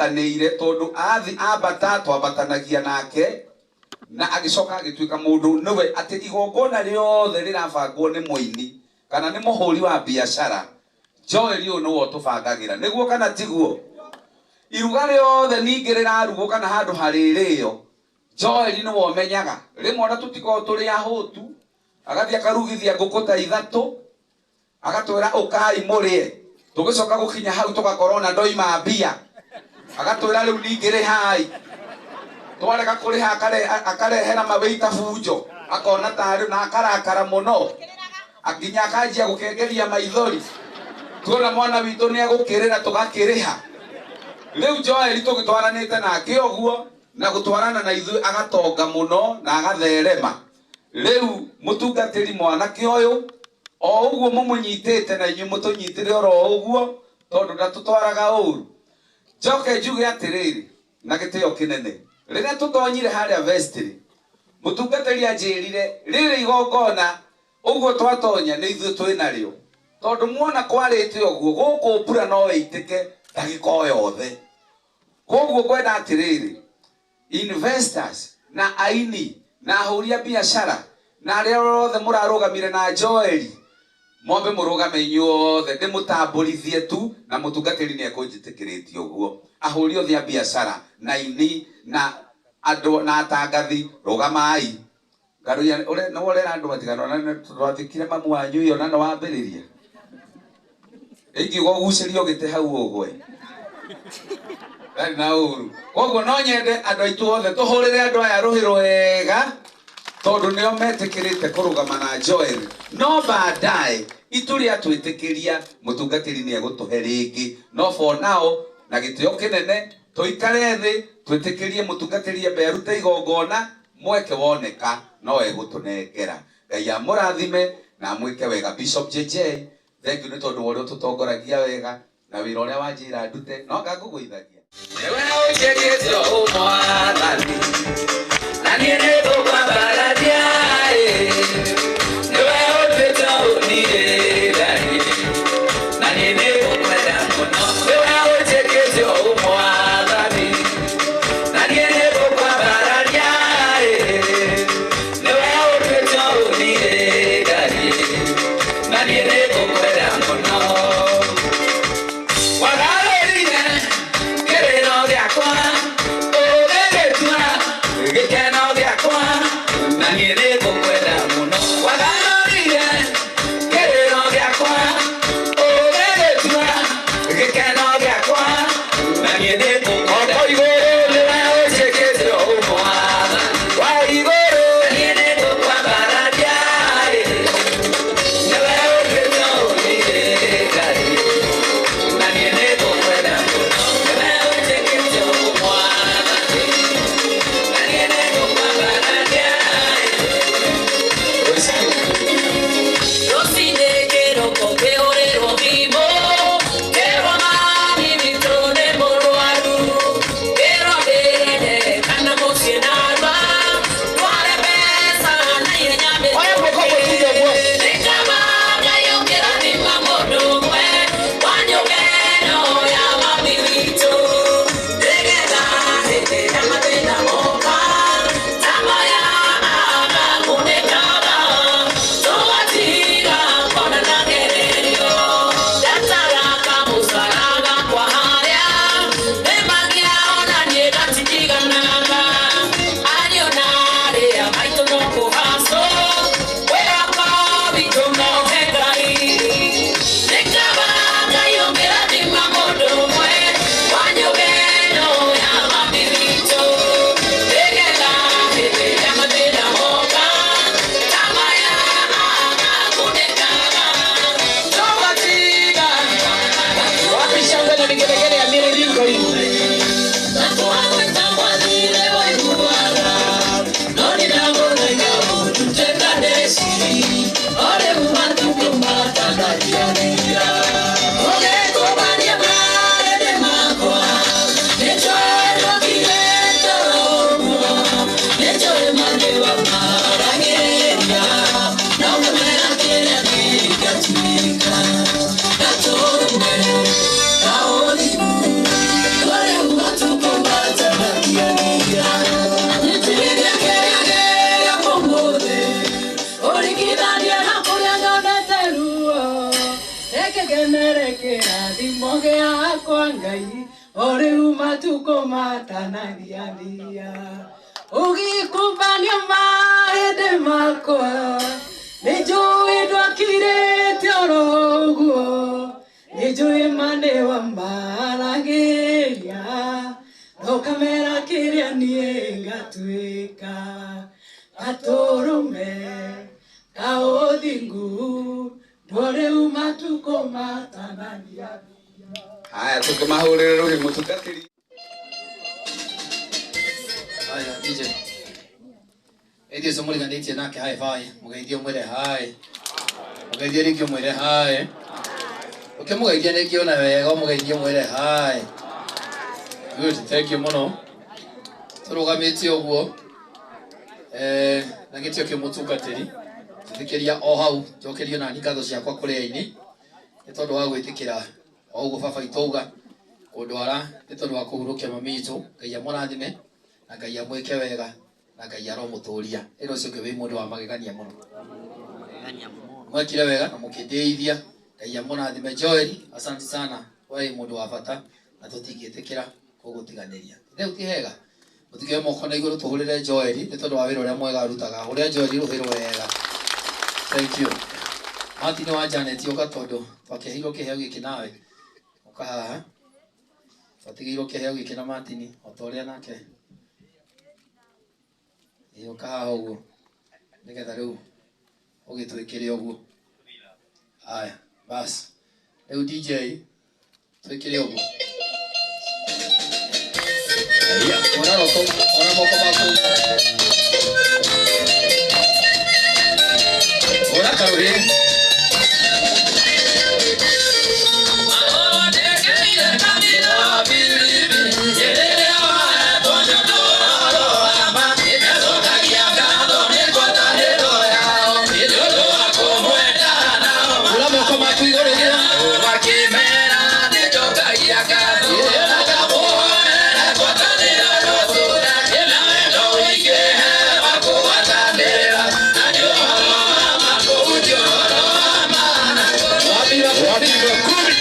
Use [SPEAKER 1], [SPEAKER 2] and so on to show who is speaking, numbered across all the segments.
[SPEAKER 1] Tũhotanĩire tondũ athi ambata twambatanagia nake na agĩcoka agĩtuĩka mũndũ nĩwe atĩ igongona rĩothe rĩrabangwo nĩ mũini kana nĩ mũhũri wa biacara, Joel ũyũ nĩwe ũtũbangagĩra. Nĩguo kana tiguo? Iruga rĩothe ningĩ rĩrarugwo kana handũ harĩrĩo, Joel nĩwe ũmenyaga. Rĩmwe ona tũtikoragwo tũrĩ ahũtu, agathiĩ akarugithia ngũkũ ta ithatũ, agatwĩra ũkai mũrĩe. Tũgĩcoka gũkinya hau tũgakora ona ndoima mbia, agatwĩra rĩu ningĩ rĩhai. Twarega kũrĩha akarehera mawĩita bunjo, akona tarĩ na akarakara mũno, nginya akanjia gũkengeria maithori. Tuona mwana witũ nĩ egũkĩrĩra tũgakĩrĩha. Rĩu Joel tũgĩtwaranĩte nake ũguo na gũtwarana na ithuĩ agatonga mũno na agatherema. Rĩu mũtungatĩri mwanake ũyũ o ũguo mũmũnyitĩte na inyuĩ mũtũnyitĩre oro ũguo tondũ ndatũtwaraga ũru. Njoke njuge atĩrĩrĩ na gĩtĩo kĩnene, rĩrĩa tũtonyire harĩa vestry, mũtungatĩri anjĩrire rĩrĩ igongona ũguo twatonya nĩ ithuĩ twĩ narĩo, tondũ muona kwarĩte ũguo gũkũ mbura no ĩitĩke ndagĩka o yothe. Koguo ngwenda atĩrĩrĩ, investors na aini na ahũri a biacara na arĩa othe mũrarũgamire na Joeli, mwambe mũrũgame inyuothe ndĩmũtambũrithie tu na mũtungatĩri nĩ ekũnjĩtĩkĩrĩtie ũguo. Ahũri othe a biacara na aini na andũ na atangathi, rũgamai. Ngaruya ure nĩ ũrera andũ matiganona twathikire mamu wanyu iyo na nĩ wambĩrĩria. Ingiuga ũgucĩrio gĩtĩ hau ũgwe. Ndarĩ na ũru. Koguo no nyende andũ aitũ othe tũhũrĩre andũ aya rũhĩ rwega tondũ nĩo metĩkĩrĩte kũrũgama na Joel. No baadaye itu rĩatwĩtĩkĩria mũtungatĩri nĩ egũtũhe rĩngĩ. No for now na gĩtĩo kĩnene tũikare thĩ twĩtĩkĩrie mũtungatĩri ambe arute igongona mweke woneka no egũtũnengera. Ngai amũrathime na amwĩke wega. Bishop JJ, thengiũ nĩ tondũ wa ũrĩa ũtũtongoragia wega na wĩra ũrĩa wanjĩra ndute no anga ngũgũithagia. Nĩwe ũnjĩkĩte ũũ Mwathani, na niĩ nĩngũkwambararia, ĩ. Nĩwe ũnduĩte ũũ niĩ Ngai, na niĩ nĩngũkwenda mũno. Nĩwe ũnjĩkĩte ũũ Mwathani, na niĩ nĩngũkwambararia, ĩ. Nĩwe ũnduĩte ũũ niĩ Ngai, na niĩ nĩngũkwenda mũno. Wagarũrire kĩrĩro gĩakwa, ũgĩgĩtua gĩkeno gĩakwa, na niĩ nĩngũkwenda mũno. Wagarũrire kĩrĩro gĩakwa, ũgĩgĩtua gĩkeno gĩakwa, na niĩ nĩngũkwenda. Wa igũrũ nĩwe ũnjĩkĩte ũũ Mwathani, wa igũrũ na niĩ nĩngũkwambararia, ĩ. Nĩwe ũnduĩte ũũ niĩ Ngai, na niĩ nĩngũkwenda mũno. Nĩwe ũnjĩkĩte ũũ Mwathani, na niĩ nĩngũkwambararia, ĩ.
[SPEAKER 2] Rũcinĩ kĩroko kĩhũrĩrwo thimũ, kĩrwo mami witũ nĩ mũrwaru, kĩrwo ndĩrende kana mũciĩ narua, tware mbeca na ihenya.
[SPEAKER 3] Oya guoko ũguo tuge ũguo.
[SPEAKER 2] Nĩ kaba Ngai ũngĩrathima mũndũ ũmwe wa nyũmba ĩno ya mami witũ, nĩgetha hĩndĩ ĩrĩa mathĩna moka ta maya agakunĩkaga, tũgatiga kuonana gererio. Ndatara kamũcara gakwa harĩa nĩmagia ona niĩ gatiganaga, ariũ na arĩa maitũ no kũhacwo, wĩhoko witũ no he Ngai. Nĩ kaba Ngai ũngĩrathima mũndũ ũmwe wa nyũmba ĩno ya mami witũ, nĩgetha hĩndĩ ĩrĩa mathĩna moka ta maya agakunĩkaga, tũgatiga.
[SPEAKER 3] Wapi shangwe na vigelegele ya miriringo hii?
[SPEAKER 2] Mwathire waiguaga no nĩndagũthaitha ũndute ndeci o rĩu matukũ matanathiathira ũgĩkũbania marĩndĩ makwa nĩnjũĩ ndokire toro ũguo, nĩnjũĩ manĩwa maragĩria no ngĩmera kĩrĩa gĩngĩtuĩka gatũrũme kaũthime.
[SPEAKER 4] Kĩhumo gĩakwa Ngai o rĩu matukũ matanathiathia ũgĩkumbania mahĩndĩ makwa nĩ njũĩ ndwakirĩte oro ũguo nĩ njũĩ ma nĩ wamaragĩria ndokamera kĩrĩa niĩ ngatuĩka gatũrũme ka ũthingu ndorĩu matukũ matanathiathia.
[SPEAKER 1] Haya tukimahurire ruhi mutungatiri.
[SPEAKER 5] Haya DJ. Ĩndĩ ũcio mũriganĩtie nake hi fi mũgeithie ũmwĩre hi mũgeithie rĩngĩ ũmwĩre hi ũkĩmũgeithia rĩngĩ ona wega ũmũgeithie ũmwĩre hi. Good, thank you mũno. Tũrũgamĩte ũguo na gĩtĩo kĩu mũtungatĩri njĩtĩkĩria o hau njokerio nani ngatho ciakwa kũrĩ aini nĩ tondũ wa gwĩtĩkĩra o ũguo baba itauga kũndwara nĩ tondũ wa kũhurũkia mami witũ. Ngai amũrathime na Ngai amwĩke wega na Ngai aromũtũria. Ĩno ũcio ũngĩ wĩ mũndũ wa magegania mũno. Mwekire wega na mũkĩndĩithia. Ngai amũrathime. Joel, asante sana, we wĩ mũndũ wa bata na tũtingĩtĩkĩra gũgũtiganĩria. Rĩu ti hega mũtikĩoe moko na igũrũ tũhũrĩre Joel nĩ tondũ wa wĩra ũrĩa mwega arutaga. Hũrĩra Joel rũhĩ rwega. Thank you. Martin wa Janet ũka tondũ twakĩheirwo kĩheo gĩkĩ nawe. Ũka haha. Twatigĩirwo kĩheo gĩkĩ na Martin o ta ũrĩa nake. Ĩĩ ũka haha ũguo nĩgetha rĩu ũgĩtwĩkĩre ũguo. Haya, bas. Rĩu DJ twĩkĩre ũguo. Ora roko, ora moko maku. Ora karuhi. Ora moko maku igũrũ gĩa. Wapi makofi?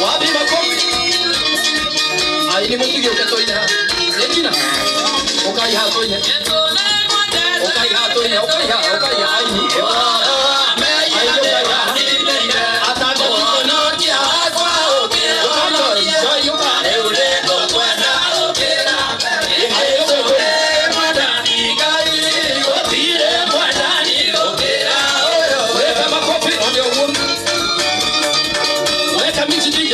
[SPEAKER 5] Wapi makofi? Aini mũtige ũke tũine haha. Regina, ũkai haha tũine. Ũkai haha tũine, ũkai haha, ũkai haha aini. Aini ũkai haha. Atangathi. Ũkai Joy, Joy ũka. Aini ũka tũine. Weka makofi, ndio ũguo. Weka miti DJ.